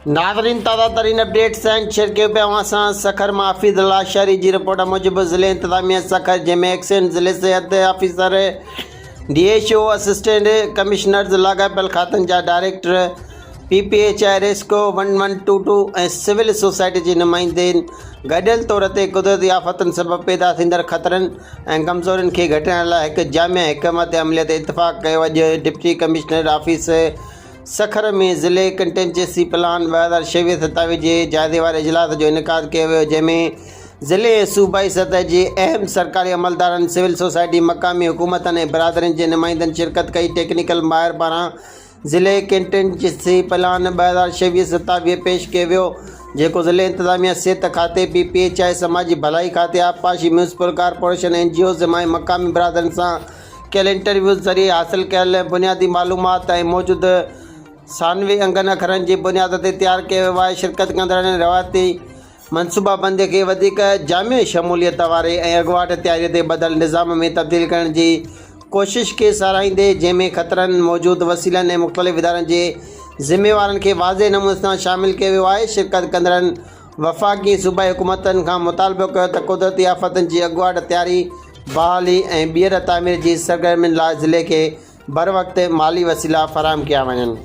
ناظرين تازه ترين اپڊيٽس آهن شيئر ڪيو پيا اوهان سان سکر مان حفيظ الله شهري جي رپورٽ موجب ضلعي انتظاميه سکر جنهن ۾ ايڪسين ضلعي صحت officer D H O assistant commissioners لاڳاپيل کاتن جا director P P H I rescue one one two two ۽ civil society جي نمائندين گڏيل طور تي قدرتي آفتن سبب پيدا ٿيندڙ خطرن ۽ ڪمزورين کي گهٽائڻ لاء هڪ جامع حڪمت عملي تي اتفاق ڪيو اڄ ڊپٽي ڪمشنر آفيس سکر ۾ ضلعي ڪنٽينجنسي پلان 2026 27 جي جائزي واري اجلاس جو انعقاد ڪيو ويو، جنهن ۾ ضلعي ۽ صوبائي سطح جي اهم سرڪاري عملدارن، سول سوسائٽي، مقامي حڪومتن ۽ برادرين جي نمائندن شرڪت ڪئي. ٽيڪنيڪل ماهر پاران ضلعي ڪنٽينجنسي پلان 2026 27 پيش ڪيو ويو، جيڪو ضلعي انتظاميه، صحت کاتي، پي پي ايڇ I, سماجي ڀلائي کاتي، آبپاشي، municipal corporation, N G Os ۽ مقامي برادرين سان ڪيل انٽرويوز ذريعي حاصل ڪيل بنيادي معلومات ۽ موجود ثانوي انگن اکرن جي بنياد تي تيار ڪيو ويو آهي. شرڪت ڪندڙن روايتي منصوبابندي کي وڌيڪ جامع شموليت واري ۽ اڳواٽ تياري تي ٻڌل نظام ۾ تبديل ڪرڻ جي ڪوشش کي ساراهيندي جنهن ۾ خطرن، موجود وسيلن ۽ مختلف ادارن جي ذميوارن کي واضح نموني سان شامل ڪيو ويو آهي. شرڪت ڪندڙن وفاقي ۽ صوبائي حڪومتن کان مطالبو ڪيو ته قدرتي آفتن جي اڳواٽ تياري، بحالي ۽ ٻيهر تعمير جي سرگرمين لاء ضلعي کي بروقت مالي وسيلا فراهم ڪيا وڃن.